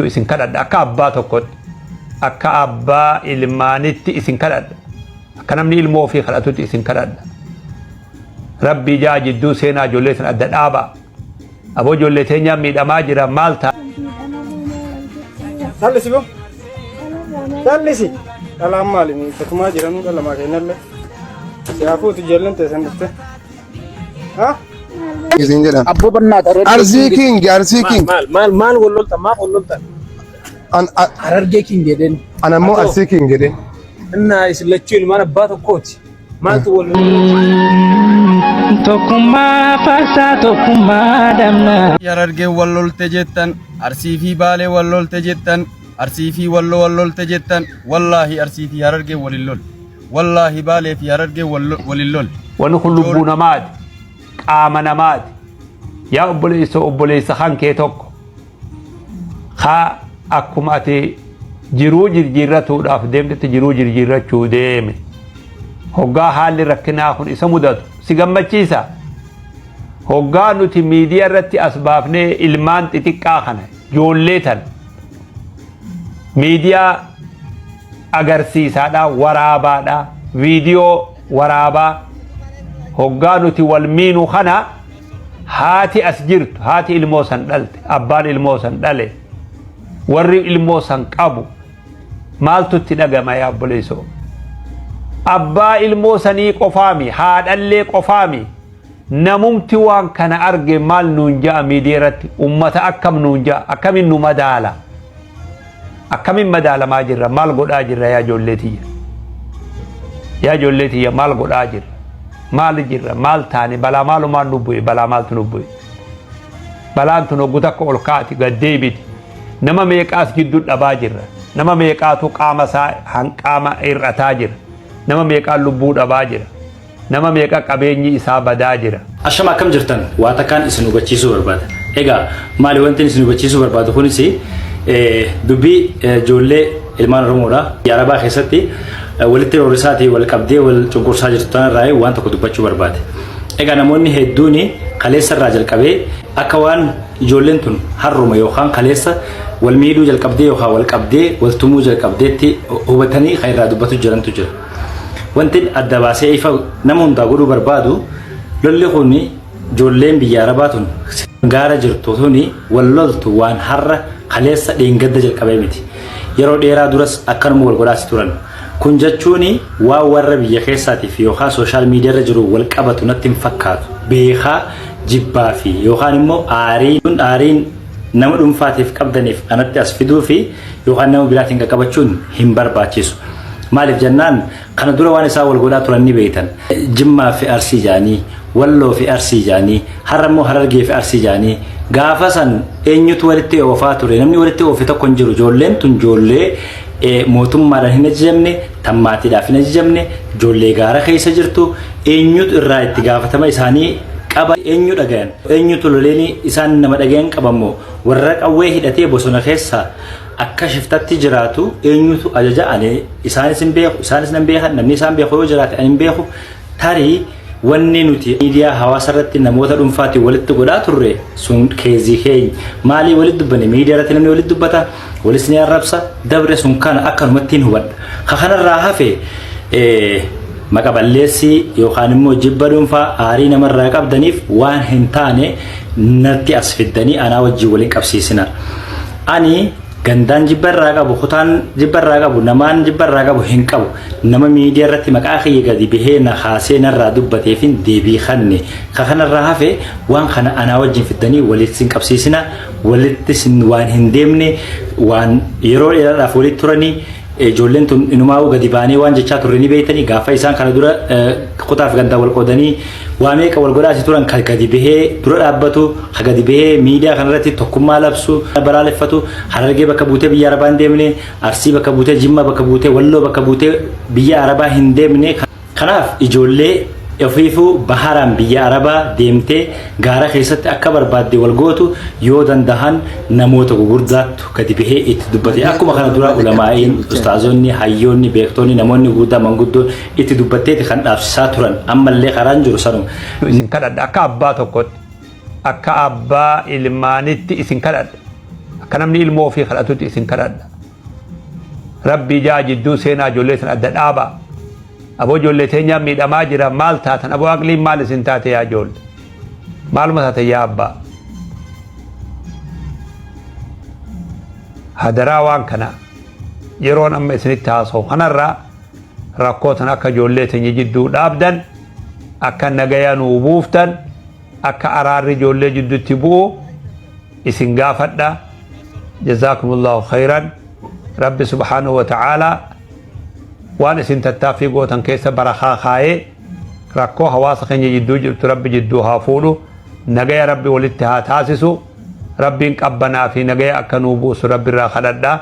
Isin kadhadha akka abbaa tokkotti, akka abbaa ilmaanitti isin kadhadha, akka namni ilmoo ofii kadhatutti isin kadhadha. Rabbii jaa jidduu seenaa, ijoollee san adda dhaabaa. Aboo, ijoollee teenyaa miidhamaa jira, maal ta'a? Sallisi boo. Sallisi. Dhalaan maali? Tatumaa jiranuu dhalamaa kennallee. Siyaafuutu ijoolleen teessan dhufte. Ha? Isin jedhan. Abboo bannaata. Arsii King, Arsii King. Maal maal maal wal loltan? Maaf wal loltan? An Harargee King jedheen. An ammoo Arsii King jedheen. Innaa isin lachuu ilmaan abbaa tokkooti. Maaltu wal Tokkummaa faarsaa, tokkummaa dhabna. Harargeen wal lolte jettan, Arsii fi Baalee wal lolte jettan, Arsii fi Walloo wal lolte jettan, wallaahi Arsii fi Harargeen wal hin lolle. Wallaahi Baalee fi Harargeen wal hin lolle. Wanni kun lubbuu namaati. Qaama namaati. Yaa obboleessa, obboleessa kan kee tokko. Haa, akkuma ati jiruu jirjiirratuudhaaf deemtetti jiruu jirjiirrachuu deeme. Hoggaa haalli rakkinaa kun isa mudatu si gammachiisa. Hoggaa nuti miidiyaa irratti as baafnee ilmaan xixiqqaa kana, ijoollee tan miidiyaa agarsiisaadha, waraabaadha, viidiyoo waraabaa hoggaa nuti wal miinu kana, haati as jirtu, haati ilmoo san dhalte, abbaan ilmoo san dhale, warri ilmoo san qabu maaltu itti dhagama? Yaa obboleessoo, abbaa ilmoo sanii qofaami, haadhallee qofaami, namumti waan kana arge maal nuun ja'a? Miidiyaa irratti ummata akkam nuun ja'a? Akkamiin nu madaala? Akkamiin madaalamaa jirra? Maal godhaa jirra? Yaa ijoollee tiyya, yaa ijoollee tiyya, maal godhaa jirra? Maal jirra? Maal taane? Balaa maalumaan nu bu'e? Balaa maaltu nu bu'e? Balaan tun hoggu takka ol kaati gad deebiti. Nama meeqaas gidduu dhabaa jirra? Nama meeqaatu qaama isaa hanqaama hir'ataa jira? Nama meeqaan lubbuu dhabaa jira? Nama meeqa qabeenyi isaa badaa jira? Ashama, akkam jirtan? Waa takkaan isin hubachiisuu barbaada. Egaa maali wanti isin hubachiisuu barbaadu kunis? Dubbii ijoollee ilmaan Oromoodha. Biyya Arabaa keessatti walitti roorrisaatii wal qabdee wal cunqursaa jirtu tanarraa waan tokko dubbachuu barbaade. Egaa namoonni hedduun kaleessa irraa jalqabee akka waan ijoolleen tun harruma yookaan kaleessa wal miidhuu jalqabdee yookaan wal qabdee wal tumuu jalqabdeetti hubatanii kan irraa dubbatu jirantu jira. Wanti adda baasee ifa nama hundaa godhuu barbaadu, lolli kun ijoolleen biyya Arabaa tun gaara jirtu tuni wal loltu waan har'a, kaleessa, dheengadda jalqabee miti. Yeroo dheeraa duras akkanuma wal godhaasi turan. Kun jechuun waan warra biyya keessaatiif yookaan social media irra jiru wal qabatu natti hin fakkaatu. Beekaa jibbaa fi yookaan immoo aariin aariin nama dhuunfaatiif qabdaniif anatti as fiduu fi yookaan nama biraatiin qaqqabachuun hin barbaachisu. Maaliif jennaan, kana dura waan isaan wal godhaa turan ni beektan. Jimmaa fi Arsii jaanii, Walloo fi Arsii jaanii, har'a immoo Harargee fi Arsii jaanii. Gaafa san eenyutu walitti oofaa ture? Namni walitti oofe tokko hin jiru. Ijoolleen tun ijoollee mootummaadhaan hin ajajamne, tan maatiidhaaf hin ajajamne, ijoollee gaara keessa jirtu. Eenyutu irraa itti gaafatama isaanii qaba? Eenyu dhagayan? Eenyutu loleeni isaan nama dhagayan qabammoo? Warra qawwee hidhatee bosona keessa akka shiftatti jiraatu eenyutu ajaja? Ani isaanis hin beeku, isaanis nan beekan. Namni isaan beeku yoo jiraate ani hin beeku. Tarii wanni nuti miidiyaa hawaasa irratti namoota dhuunfaatiin walitti godhaa turre sun keezii keenya. Maalii walitti dubbanne? Miidiyaa irratti namni walitti dubbata, walis ni arrabsa, dabre. Sun kana akkanumatti hin hubadha. Ka kanarraa hafe maqa balleessii yookaan immoo jibba dhuunfaa, aarii namarraa qabdaniif waan hin taane natti as fiddanii anaa wajjin waliin qabsiisina. Ani gandaan jibba irraa qabu, kutaan jibba irraa qabu, namaan jibba irraa qabu hin qabu. Nama miidiyaa irratti maqaa kiyya gadi bahee na kaasee narraa dubbateefin deebii kanne. Ka kanarraa hafe waan kana anaa wajjin fiddanii walitti sin qabsiisina. Walitti sin waan hin deemne, waan yeroo dheeraadhaaf walitti turanii. Ijoolleen tun inumaa'uu gadi baanee waan jechaa turre ni beektanii. Gaafa isaan kana dura kutaaf gandaa wal qoodanii waa meeqa wal godhaasi turan, kan gadi bahee dura dhaabbatu, kan gadi bahee miidiyaa kanarratti tokkummaa labsu, balaaleffatu, Harargee bakka buutee biyya Arabaa hin deemne, Arsii bakka buutee, Jimma bakka buutee, Walloo bakka buutee biyya Arabaa hin deemne. Kanaaf ijoollee ofiifuu baharaan biyya Arabaa deemtee gaara keessatti akka barbaadde wal gootu, yoo dandahan namoota gugurdaattu gadi bahee itti dubbate. Akkuma kana dura ulamaa'iin, ustaazonni, hayyoonni, beektonni, namoonni gugurdaa, manguddoon itti dubbatteeti kan dhaabsisaa turan. Ammallee karaan jiru sanuma. Isin kadhadha akka abbaa tokkotti, akka abbaa ilmaanitti isin kadhadha. Akka namni ilmoo ofii kadhatutti isin kadhadha. Rabbii jaa jidduu seenaa ijoollee san adda dhaabaa. Aboo ijoollee teenyaa miidhamaa jira maal taatan aboo aqliin maal isin taate yaa ijoolle. Maaluma taate yaa abbaa. Hadaraa waan kana yeroon amma isinitti haasa'u kanarraa rakkoo tan akka ijoollee teenya jidduu dhaabdan akka nagaya nuu buuftan akka araarri ijoollee jidduutti bu'u isin gaafadha. Jazaakumullahu khayran. Rabbi subhaanahu wa ta'aalaa waan isin tattaaffii gootan keessa barakaa kaayee rakkoo hawaasa keenya jidduu jirtu Rabbi jidduu haa fuudhu. Nagaya Rabbi walitti haa taasisu. Rabbiin qabbanaa fi nagaya akka nuu buusu Rabbi irraa kadhadha.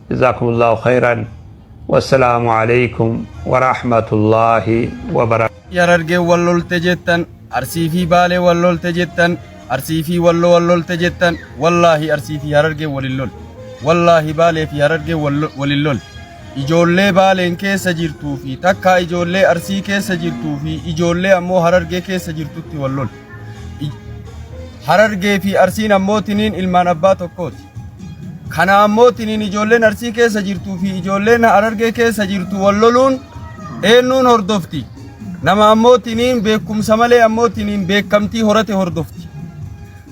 Jazaakumullahu khayran. Wassalaamu alaikum wa rahmatullahi wa barakatuh. Harargeen wal lolte jettan, Arsii fi Baalee wal lolte jettan, Arsii fi Walloo wal lolte jettan, wallaahi Arsii fi Harargeen wal hin lolle. Wallaahi Baalee fi Harargeen wal hin lolle. Ijoollee Baaleen keessa jirtuu fi takkaa ijoollee Arsii keessa jirtuu fi ijoollee ammoo Harargee keessa jirtutti wal lole. Harargee fi Arsiin ammoo tiniin ilmaan abbaa tokkooti. Kana ammoo tiniin ijoolleen Arsii keessa jirtuu fi ijoolleen Harargee keessa jirtu wal loluun eenyuun hordofti? Nama ammoo tiniin beekumsa malee ammoo tiniin beekamtii horate hordofti.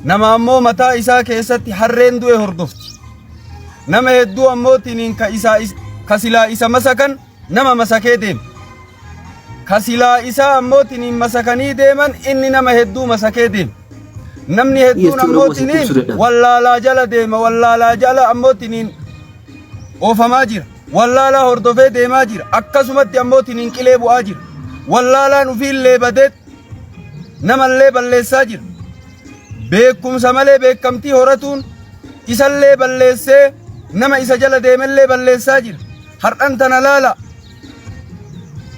Nama ammoo mataa isaa keessatti harreen du'e hordofti. Nama hedduu ammoo tiniin ka isaa ka silaa isa masakan nama masakee deema. Ka silaa isaa ammoo tiniin masakanii deeman inni nama hedduu masakee deema. Namni hedduun Dhiirti ammoo Oromoo sitti ibsu tiniin dadhabe. wallaalaa jala deema wallaalaa jala ammoo tiniin oofamaa jira. Wallaalaa hordofee deemaa jira. Akkasumatti ammoo tiniin qilee bu'aa jira. Wallaalaan ufiillee badee namallee balleessaa jira. Beekumsa malee beekamtii horatuun isallee balleessee nama isa jala deemellee balleessaa jira. Har'an tana laala.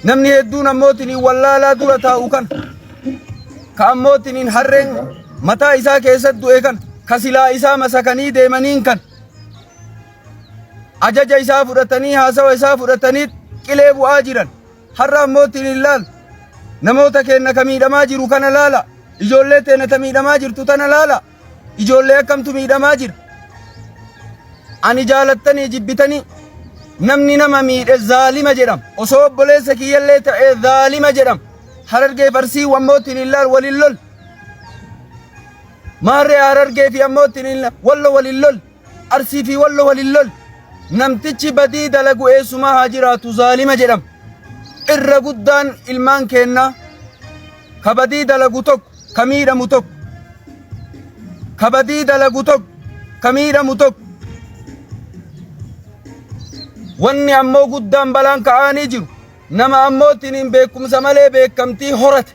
Namni hedduun ammoo tiniin wallaalaa dura taa'u kan ka ammoo tiniin harreen mataa isaa keessatti du'e kan ka silaa isaa masakanii deemaniin kan ajaja isaa fudhatanii haasawa isaa fudhatanii qilee bu'aa jiran. Har'a ammoo tiniin laal namoota keenna ka miidhamaa jiru kana laala. Ijoollee teena ta miidhamaa jirtu tana laala. Ijoollee akkamtu miidhamaa jira. Ani jaalattanii jibbitanii namni nama miidhe zaalima jedhama. Osoo obboleessa kiyyallee ta'ee zaalima jedhama. Harargee Arsii ammoo tiniin laal waliin lol. Maarree Harargee fi ammoo tiniin Wallo waliin lol. Arsii fi Wallo waliin lol. Namtichi badii dalagu eessumaa haa jiraatu zaalima jedhama. Irra guddaan ilmaan keennaa ka badii dalagu tokko ka miidhamu tokko. Ka badii dalagu tokko ka miidhamu tokko. Wanni ammoo guddaan balaan ka'aanii jiru nama ammoo tiniin beekumsa malee beekamtii horate.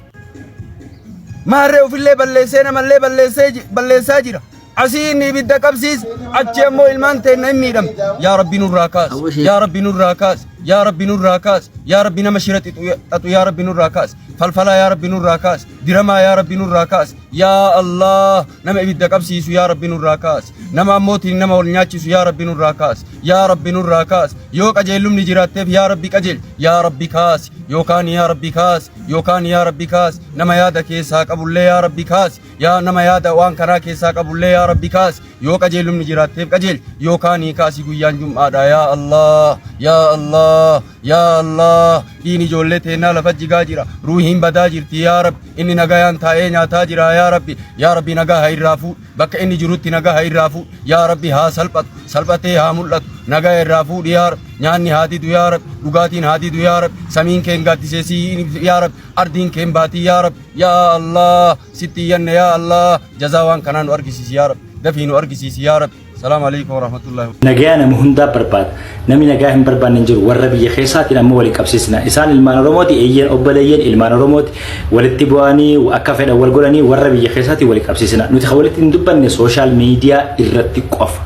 Maarree ofillee balleessee namallee balleessee balleessaa jira. Asii inni ibidda qabsiis achi ammoo ilmaan teenna hin miidhamte. Yaa Rabbi nurraa kaas. Yaa Rabbi nurraa kaas. Yaa Rabbi nurraa kaas. Yaa Rabbi nama shira xaxu yaa Rabbi nurraa kaas. Falfalaa yaa Rabbi nurraa kaas. Diramaa yaa Rabbi nurraa kaas. Yaa Allah nama ibidda qabsiisu yaa Rabbi nurraa kaas. Nama ammootiin nama wal nyaachisu yaa Rabbi nurraa kaas. Yaa Rabbi nurraa kaas. Yoo qajeellumni jiraatteef yaa Rabbi qajeelchi. Yaa Rabbi kaasi. Yookaan yaa Rabbi kaasi. Yookaan yaa Rabbi kaasi. Nama yaada keessaa qabullee yaa Rabbi kaasi. Yaa nama yaada waan kanaa keessaa qabullee yaa Rabbi kaasi. Yoo qajeellumni jiraatteef qajeelchi. Yookaan kaasi guyyaan jum'aadha. Yaa Allah. Yaa Allah. Yaa Allah. Dhiin ijoollee teennaa lafa jigaa jira. Ruuhiin badaa jirti yaa Rabbi. Inni nagayaan taa'ee nyaataa jira yaa Rabbi. Yaa Rabbi nagaa haa irraa fuudhi. Bakka inni jirutti nagaa haa irraa fuudhi. Yaa Rabbi haa salphatu. Salphatee haa mul'atu. Nagaa irraa fuudhi yaa Rabbi. Nyaanni haa didu yaa Rabbi. Dhugaatiin haa didu yaa Rabbi. Samiin keen gaaddiseesii yaa Rabbi. Ardiin keen baatii yaa Rabbi. Yaa Allah. Sitti iyyanne yaa Allah. Jazaa waan kanaa nu argisiisi yaa Rabbi. Dafii nu argisiisi yaa Rabbi. Salaamu alaikum warahmatullahi. Nagayaa nama hundaa barbaada. Namni nagaa hin barbaanne hin jiru. Warra biyya keessaatiin ammoo waliin qabsiisna. Isaan ilmaan Oromooti, eeyyeen obboleeyyan ilmaan Oromooti. Walitti bu'anii akka fedhan wal godhanii warra biyya keessaatiin waliin qabsiisna. Nuti kan walitti hin dubbanne social media irratti qofa.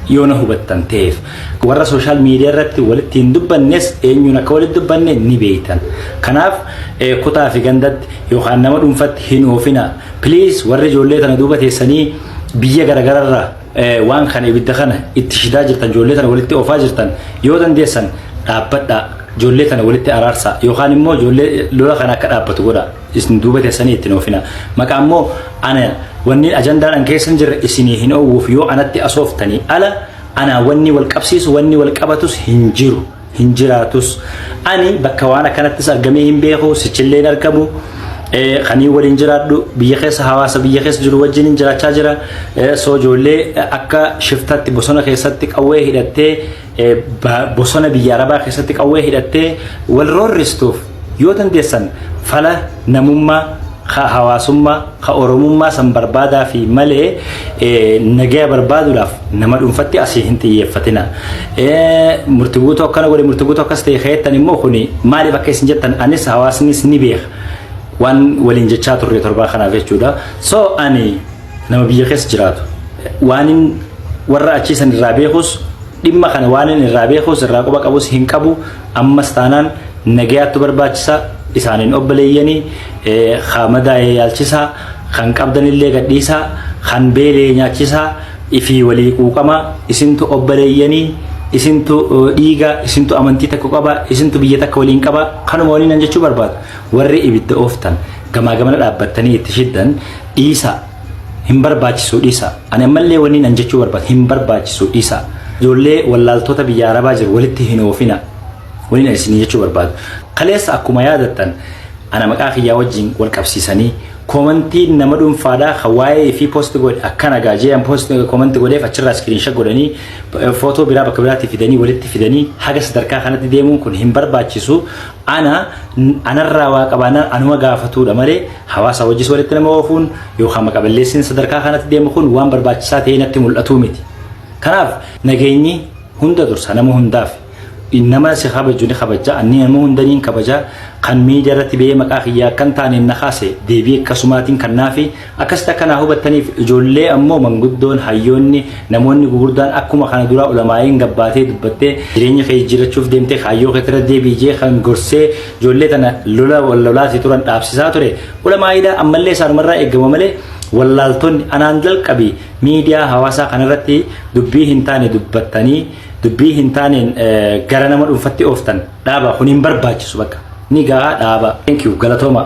Yoo na hubattan ta'eef. Warra social media irratti walitti hin dubbannes eenyuun akka walitti dubbanne ni beektan. Kanaaf kutaa fi gandatti yookaan nama dhuunfatti hin oofina. Please warri ijoollee tana duuba teessanii biyya garagararraa waan kana ibidda kana itti shidaa jirtan, ijoollee tana walitti oofaa jirtan, yoo dandeessan dhaabbadhaa, ijoollee tana walitti araarsaa yookaan immoo ijoollee lola kana akka dhaabbatu godha. Isin duuba teessanii ittiin oofina. Maqaa immoo ana Wanni ajandaan an keessa hin jirre isinii hin oowwuuf yoo anatti asooftanii ala anaa wanni wal qabsiisu, wanni wal qabatus hin jiru, hin jiraatus. Ani bakka waan akkanattis argamee hin beeku, sichillee hin argamu. Kanii waliin jiraadhu biyya keessa, hawaasa biyya keessa jiru wajjin jiraachaa jira. So ijoollee akka shiftatti bosona keessatti qawwee hidhattee, bosona biyya Arabaa keessatti qawwee hidhattee wal roorristuuf, yoo dandeessan fala namummaa ka hawaasummaa ka Oromummaa san barbaadaa fi malee nagaya barbaaduudhaaf nama dhuunfatti asii hin xiyyeeffatina. Murtii guutuu akkana godhe, murtii guutuu akkas ta'e keettan immoo, kuni maaliif akka isin jettan anis hawaasnis ni beeka. Waan waliin jechaa turre torbaa kanaaf jechuudha. So ani nama biyya keessa jiraatu, waan warra achii san irraa beekus, dhimma kana waan inni irraa beekus, irraa quba qabus hin qabu. Ammas taanaan nagayaattu barbaachisa. Isaaniin obboleeyyanii ka madaa'ee yaalchisaa, kan qabdanillee gadhiisaa, kan beelee nyaachisaa, ifii walii quuqama. Isintu obboleeyyanii, isintu dhiiga, isintu amantii tokko qaba, isintu biyya takka waliin qaba. Kanuma waliin an jechuu barbaadu, warri ibidda ooftan, gamaa gamana dhaabbattanii itti shiddan, dhiisaa, hin barbaachisu, dhiisaa. Ani ammallee waliin an jechuu barbaadu, hin barbaachisu, dhiisaa. Ijoollee wallaaltota biyya Arabaa jiru walitti hin oofina waliin isinii jechuu barbaadu. Kaleessa akkuma yaadattan ana maqaa kiyyaa wajjin wal qabsiisanii commentiin nama dhuunfaadhaa kan waa'ee fi post godhe akkana gaa jeeyan post comment godheef, achirraa screenshot godhanii footoo biraa bakka biraatti fidanii walitti fidanii haga sadarkaa kanatti deemuun kun hin barbaachisu. Ana anarraa waa qabaannaan anuma gaafatuudha malee hawaasa wajjis walitti nama oofuun yookaan maqaballeessiin sadarkaa kanatti deemu kun waan barbaachisaa ta'ee natti mul'atuu miti. Kanaaf nageenyi hunda dursa, nama hundaaf. Nama si kabaju ni kabaja, anni nama hundaniin kabaja. Kan miidiyaa irratti ba'ee maqaa kiyyaa akkan taaneen na kaase deebii akkasumaatiin kan naafi akkasitti akka naa hubattaniif. Ijoollee ammoo manguddoon, hayyoonni, namoonni gurguddaan akkuma kana duraa ulamaa'iin gabbaatee dubbattee, jireenya kee jijjiirrachuuf deemtee kaayyoo keetirra deebi'ee kan gorsee ijoollee tana lola wal lolaatii turan dhaabsisaa ture ulamaa'iidha. Ammallee isaanumarraa eegama malee wallaaltonni anaan jalqabii miidiyaa hawaasaa kanarratti dubbii hin taane dubbattanii, dubbii hin taaneen gara nama dhuunfatti ooftan dhaaba. Kun hin barbaachisu, bakka ni gahaa, dhaaba. Thank you, galatooma.